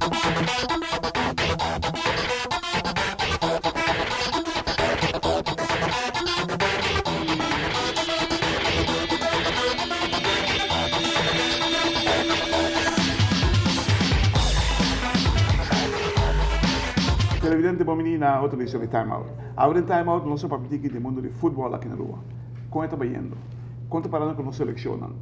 Televidente bon bini na otro edicion di Time Out. Awe den Time Out nos a papia tiki di mundo di futbol aki na Aruba. Con e ta bayendo? Con ta parando cu nos seleccionnan?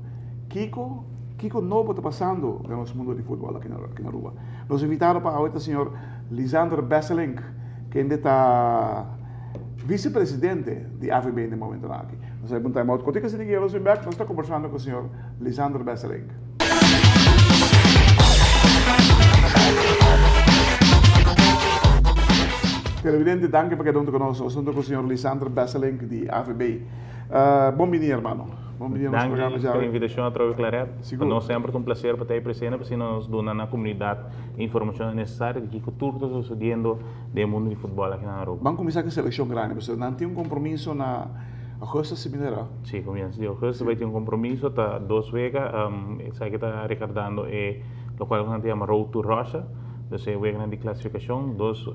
Kico kico nobo ta pasando den nos mundo di futbol aki na Aruba? Nos invitado pa awe ta señor Lisander Besselink, kende ta vicepresidente di AVB den e momentonan aki. Nos a habi un time out kote kasi di nos bin bek, nos ta kombersando ku señor Lisander Besselink. Televidente, danki pa keda huntu ku nos. Nos huntu ku señor Lisander Besselink di AVB. Bon bini, hermano. Bon bini na nos programa djawe. Danki pa e invitashon atrobe Claret. Pa nos semper ta un placer pa ta ei presente pa asina nos duna na komunidat e informashonnan nesesario di kiko tur ta sosodiendo den e mundu di futbòl aki na Aruba. Ban kuminsá ku e selekshon grandi pasobra nan tin un kompromiso na augustus si mi ta erá. Si, komienso di augustus bai tin un kompromiso, ta dos wega, esaki ta rekordando e lokual ku nan ta yama Road to Russia. Dus e weganan di klasifikashon, dos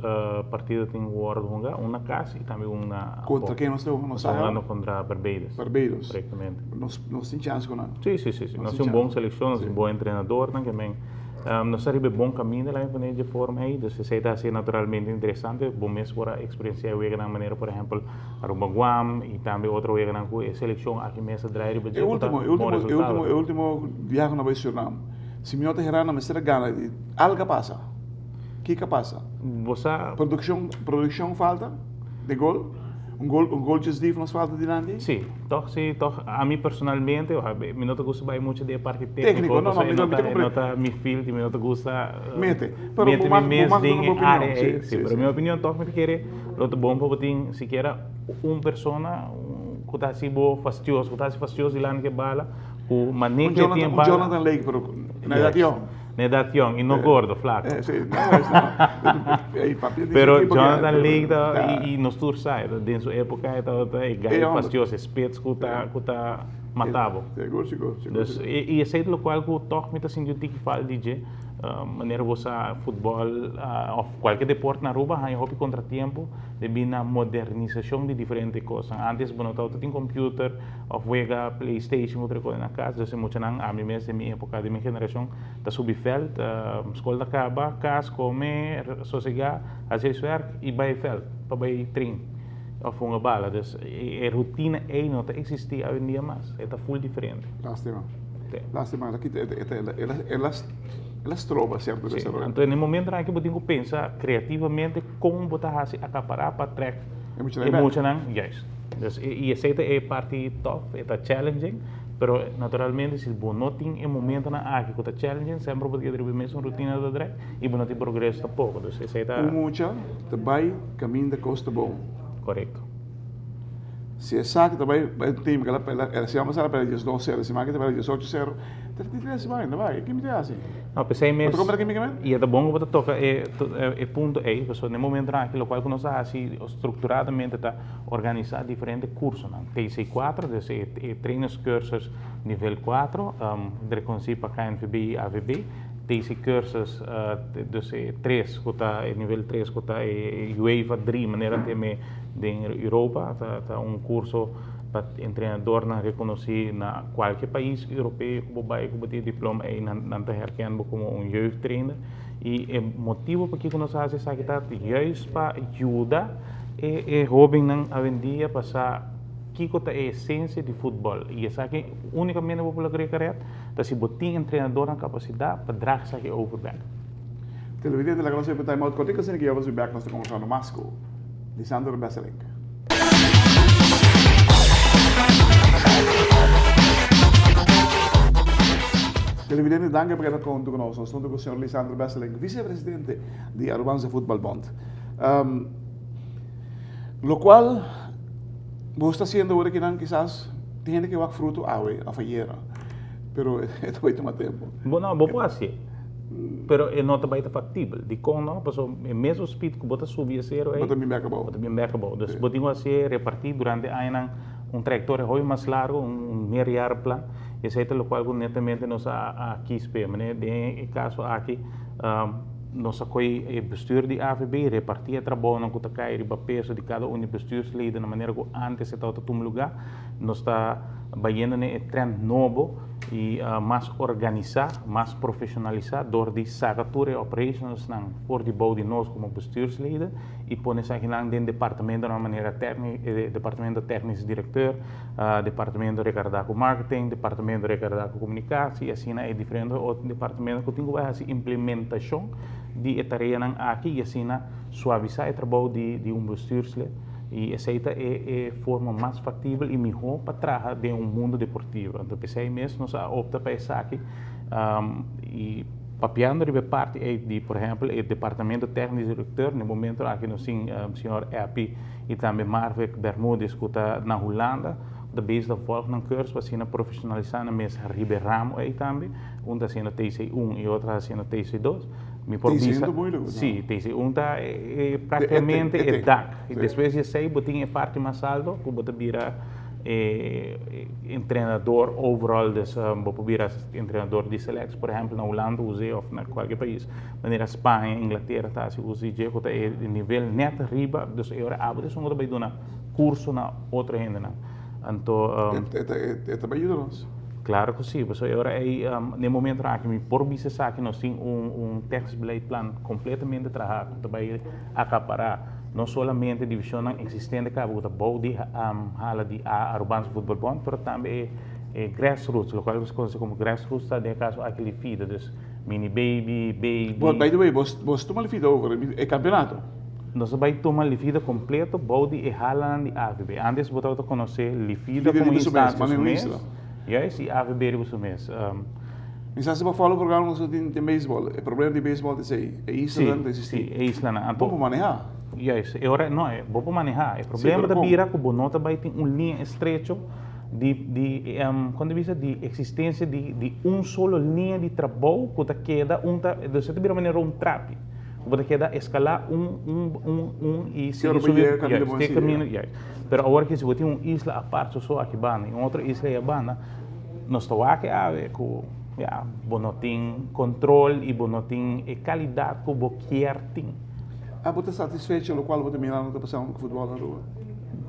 partido tin ku wòrdu hunga, un na kas i tambe un na afó. Kontra ken nos ta hunga? Nos ta hungando kontra Barbados. Barbados. Korektamente. Nos nos tin chèns ku nan. Si, si, si, si. Nos tin un bon selekshon, nos tin bon entrenadornan ke men nos ta riba e bon kaminda laga mi pone dje forma ei. Dus esei ta hasi naturalmente interesante. Bo mes por a eksperensiá e weganan manera por ehèmpel Aruba Guam i tambe otro weganan ku e selekshon aki mes a draai riba dje ku ta bon resultado. E ultimo biaha ku nan bai Surinam, si mi no ta hera nan mester a gana. Algo a pasa. Kiko a pasa? Bo sa. Produccion, produccion falta de gol? Un gol, un goltjesdief nos falta dilanti? Sí, toch sí, toch ami personalmente, mi no ta gusta bai mucho den e parti técnico. Técnico, no, no, mi ta comprende. No ta mi field y mi no ta gusta. Mete, pero bo mag, bo mag duna bo opinion. Sí, sí, pero mi opinion toch mi ta kere lo ta bon pa bo tin sikiera un persona cu ta haci bo fastioso, cu ta haci fastioso dilanti di e bala, cu maneha e tin e bala. Un Jonathan Lake, pero na edad yong. Na edad yong y no gordo, flaco. Eh, sí, no, es no. Ey, papi, Pero Jonathan Lake ta, y, y nos tur sa, den su época e tabata e gai fastioso, e spits cu ta, cu ta matabo. Sigur, sigur, sigur. Dus, y, y esey ta locual cu toch mi ta sinti un tiki falta di dje. Manera bo sa futbol of cualkier deporte na Aruba haña hopi contratiempo debi na modernisacion di diferente cosnan. Antes bo no tabata tin computer of wega playstation otro cosa na cas, dus e muchanan, ami mes den mi epoca, den mi generacion, ta subi veld, scol ta caba, cas, come, sosega, haci huiswerk y bay veld pa bay train of hunga bala. Dus e rutina ey no ta existi awendia mas, e ta full diferente. Lastima. Lastima, el a kita, el a, el a stroba cierto desaroyo. Anto en e momentonan aki bo tin cu pensa creativamente con bo ta haci acapara pa trek e muchanan, juist. Dus y esey ta e parti tof, e ta challenging, pero naturalmente si bo no tin e momentonan aki cu ta challenging, semper bo ta keda riba e mesun rutina ta drek y bo no tin progreso tampoco. Dus esey ta. Un mucha ta bay caminda cos ta bon. Corecto. Si esaki ta bay bay un team cu el a el siman pasado a perde diesdos sero, e siman aki ta perde diesocho sero, ta di tres siman ta bay, kico mi ta haci? No, p'esei mes. Bo ta comprende kico mi ke men? Y e ta bon cu bo ta toca e e punto ey, pasobra den e momentonan aki locual cu nos ta haci structuradamente ta organisa diferente cursonan, TC cuatro, dus e e trainerscursus nivel cuatro, reconoci pa KNVB y AVB, TC cursus dus e tres cu ta e nivel tres cu ta e UEFA drie manera te me Den Europa ta ta un curso pa entrenadornan reconoci na cualke pais europeo cu bo bay cu bo tin e diploma ey nan nan ta herken bo como un jeugdtrainer y e motibo pakico nos a haci esaki ta juist pa yuda e e hobennan awendia pa sa kico ta e esencia di futbol y esaki unicamente bo por logra karet ta si bo tin entrenadornan capacita pa draag esaki over bek. Televidente laga nos even time out cortico asina cu ya nos bek nos ta conversando mas cu. Lisandro Besselink. Televidente, danki pa keda huntu ku nos. Nos ta huntu ku señor Lisandro Besselink, vicepresidente di Arubanse Voetbal Bond. Um, lokual bo sta haciendo awor akinan kisas tin hende ke wak fruto awe of ayera, pero e ta bai tuma tempo. Bo no, bo por hacié. Pero e no ta bai ta factibel. Dikon no? Pasobra e mesun speed ku bo ta subi e sero ei, Bo ta bin bek abou. Bo ta bin bek abou. Dus bo tin ku hasié repartí durante añanan un trayektoria hopi mas largu, un meerjarenplan. Esei ta lokual ku netamente nos a a kis p'e. Manera den e kaso aki. Nos a koe e bestuur di AVB reparti e trabounan ku ta kai riba peso di kada un di bestuursleden na manera ku antes e tabata tuma lugá. Nos ta bayendo den e trend nobo i mas organisá, mas profeshonalisá dor di saka tur e operationsnan for di bou di nos komo bestuursleden i pone esakinan den departamentonan manera departamento tèknisch direkteur, departamento rekardá ku marketing, departamento rekardá ku komunikasi i asina e diferente otro departamento ku tin ku bai hasi implementashon di e tareanan aki i asina suavisá e trabou di un bestuurslid i esei ta e e forma mas faktibel i mihó pa traha den un mundu deportivo. Anto p'esei mes nos a opta pa esaki i papiando riba e parti ei di por ehèmpel e departamento tèknisch direkteur, na e momento aki nos tin señor Eppie i tambe Marvick Bermudez ku ta na Hulanda ku ta bezig ta volg nan cursus pa asina profesionalisá nan mes riba e ramo ei tambe. Un ta hasiendo TC un i otro ta hasiendo TC dos. Mi por bisa, si, TC un ta praktikamente e dak. I despues di esei bo tin e parti mas alto ku bo ta bira e entrenador overall, dus bo por bira entrenador di selectie por ehempel na Hulanda usa òf na kualke pais. Manera Spaña, Inglatera ta hasi uso di dje ku ta e nivel nèt riba, dus e ora abo esun ku ta bai duna kurso na otro hendenan. Anto. E ta bai yuda nos? Klaro ku si, pasobra e ora ei den e momentonan aki mi por bisa esaki nos tin un tekstbeleidplan kompletamente traha ku ta bai akapará no solamente divishonnan eksistente kaba ku ta bou di hala di Arubaanse Voetbalbond, pero tambe e grassroots, lokual ku se konosé komo grassroots ta den e kaso aki Lifida, dus. Mini baby, baby. But by the way, bos bos tuma Lifida over e campeonato? Nos a bai tuma Lifida completo bou di e halanan di AVB. Antes bo tabata conoce Lifida como instancia su mes. Juist, y AVB riba su mes. Mi sa si bo follow programa nos tin den baseball. E problema di baseball ta esey, e islanan ta existi. Si, e islanan. Bo por maneha. Juist, e ora, no, bo por maneha. E problema ta bira cu bo no ta bai tin un liña estrecho. Di di kon ta bisa di eksistensia di di un solo liña di trabou ku ta keda un ta dus e ta bira manera un trapi ku bo ta keda eskalá un un un un i sigui subi juist te kaminda juist pero awor ke si bo tin un isla apart so so aki banda i un otro isla ei abanda nos ta wak awe ku ya bo no tin kontrol i bo no tin e kalidat ku bo kier tin. Abo ta satisfecho lokual bo ta mirando ta pasando ku futbòl na Aruba?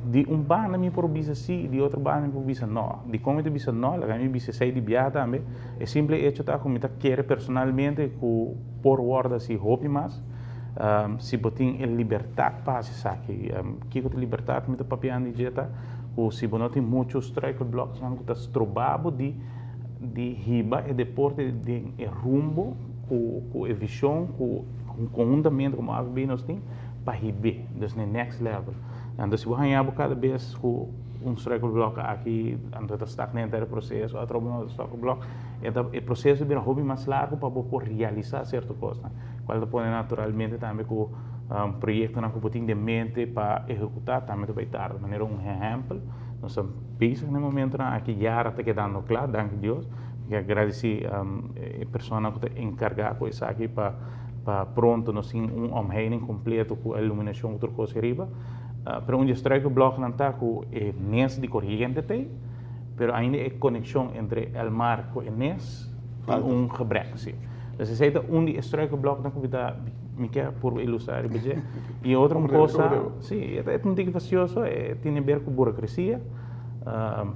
Di un banda mi por bisa si, di otro banda mi por bisa no. Dikon mi ta bisa no? Laga mi bisa esei di biaha tambe. E simple echo ta ku mi ta kere personalmente ku por wòrdu hasi hopi mas si bo tin e libertat pa hasi esaki. Kiko ta libertat mi ta papiando di dje ta ku si bo no tin muchu struikelbloknan ku ta stroba bo di di hiba e deporte den e rumbo ku ku e vishon ku konhuntamente komo AVB nos tin pa hib'é, dus na e next level. Anto si bo haña bo kada bes ku un struikelblok aki, anto ta stak den henter e proseso, atrobe un otro struikelblok, e ta e proseso bira hopi mas largu pa bo por realisá sierto kosnan, kual ta pone naturalmente tambe ku proyektonan ku bo tin den mente pa ehekutá tambe ta bai tarda. Manera un ehèmpel, nos ta bezig na e momentonan aki, Yara ta kedando kla, danki Dios, mi ke agradesí e persona ku ta enkargá ku esaki pa pa pronto nos tin un omheining completo cu iluminacion cu tur cos ariba. Pero un di e struikelbloknan ta cu e nes di coriente ta ey, pero ainda e conexion entre el mar cu e nes tin un gebrek, si. Dus esey ta un di e struikelbloknan cu mi ta mi kier purba ilustra riba dje. Y otro un cosa, si, e ta un tiki fastioso, e tin haber cu burocracia,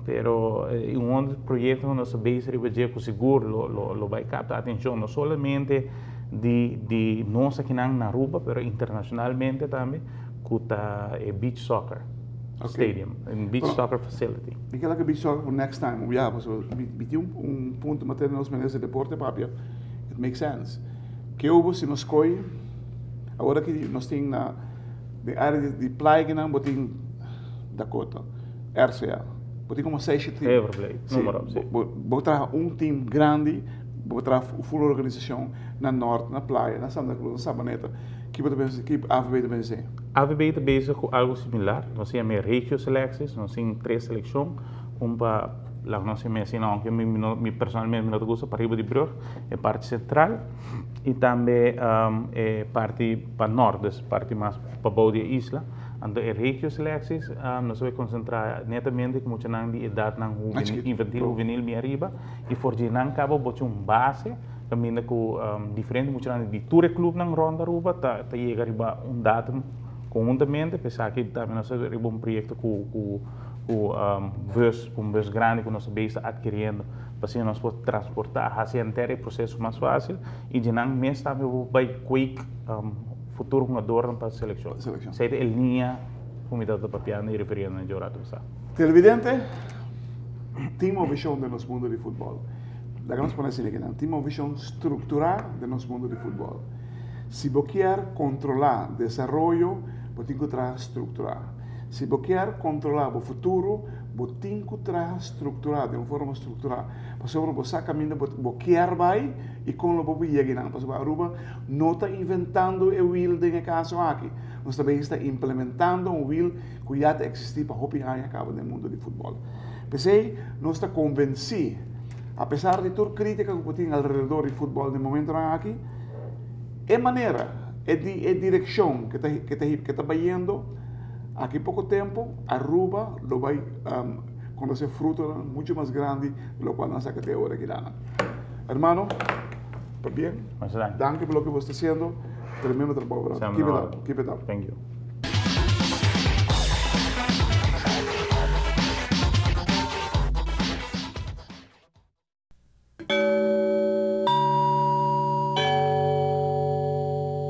pero un otro proyecto cu nos ta bezig riba dje cu sigur lo lo bay capta atencion no solamente di di nos akinan na Aruba pero internacionalmente tambe cu ta e beach soccer stadium, un beach soccer facility. Mi ke laga beach soccer pa next time un biaha pasobra mi tin un punto matera nos minister di deporte papia it make sense. Ke hubo si nos koy awor aki nos tin na den area di playa akinan bo tin Dakota, RCA, bo tin como seis team. Everblade, numero, si. Bo traha un team grandi. Bo ta traha full organisacion na Noord, na Playa, na Santa Cruz, na Sabaneta. Ki bo ta pensa, ki AVB ta pensa esei? AVB ta bezig cu algo similar. Nos tin e regio selecties, nos tin tres seleccion, un pa, laga nos yama asina, aunke mi no, mi personalmente mi no ta gusta, pariba di brug, e parti central, y tambe e parti pa Noord, dus parti mas pabou di e isla. Anto e regio selecties nos ta bay concentra netamente cu muchanan di edadnan infantil, juvenil, mi ariba. I for dje nan kaba bo tin un base kaminda ku diferente muchanan di tur e klupnan rònt Aruba ta ta yega riba un datum konhuntamente. Pa esaki tambe nos ta riba un proyekto ku ku ku bus, un bus grandi ku nos ta bezig ta atkiriendo pa asina nos por transportá, hasi henter e proseso mas fásil i dje nan mes tambe por bai kweek futuro hungadornan pa selekshon. Esei ta e liña ku mi tabata papiando i refiriendo na dje ora ta pasá. Televidente, tin movishon den nos mundo di futbòl. Laga nos pone asina kinan, tin movishon strukturá den nos mundo di futbòl. Si bo kier kontrolá desaroyo, bo tin ku traha strukturá. Si bo kier kontrolá bo futuro, bo tin ku traha strukturá, den un forma strukturá. Pasobra bo sa kaminda bo bo kier bai i kon lo bo por yega einan. Pasobra Aruba no ta inventando e wiel den e kaso aki. Nos ta bezig ta implementando un wiel ku ya ta eksistí pa hopi aña kaba den mundu di futbòl. P'esei nos ta konvensí, apesar di tur krítika ku por tin alrededor di futbòl den momentunan aki, e manera, e di e direkshon ku ta ku ta ku ta bayendo, aki poko tempu Aruba lo bai konosé frutonan muchu mas grandi di lokual nan sa ku te ora aki nan. Hermano, pabien. Masha danki. Danki pa loke bo sta hasiendo. Tremendo trabou, brother. Keep it up, keep it up. Thank you.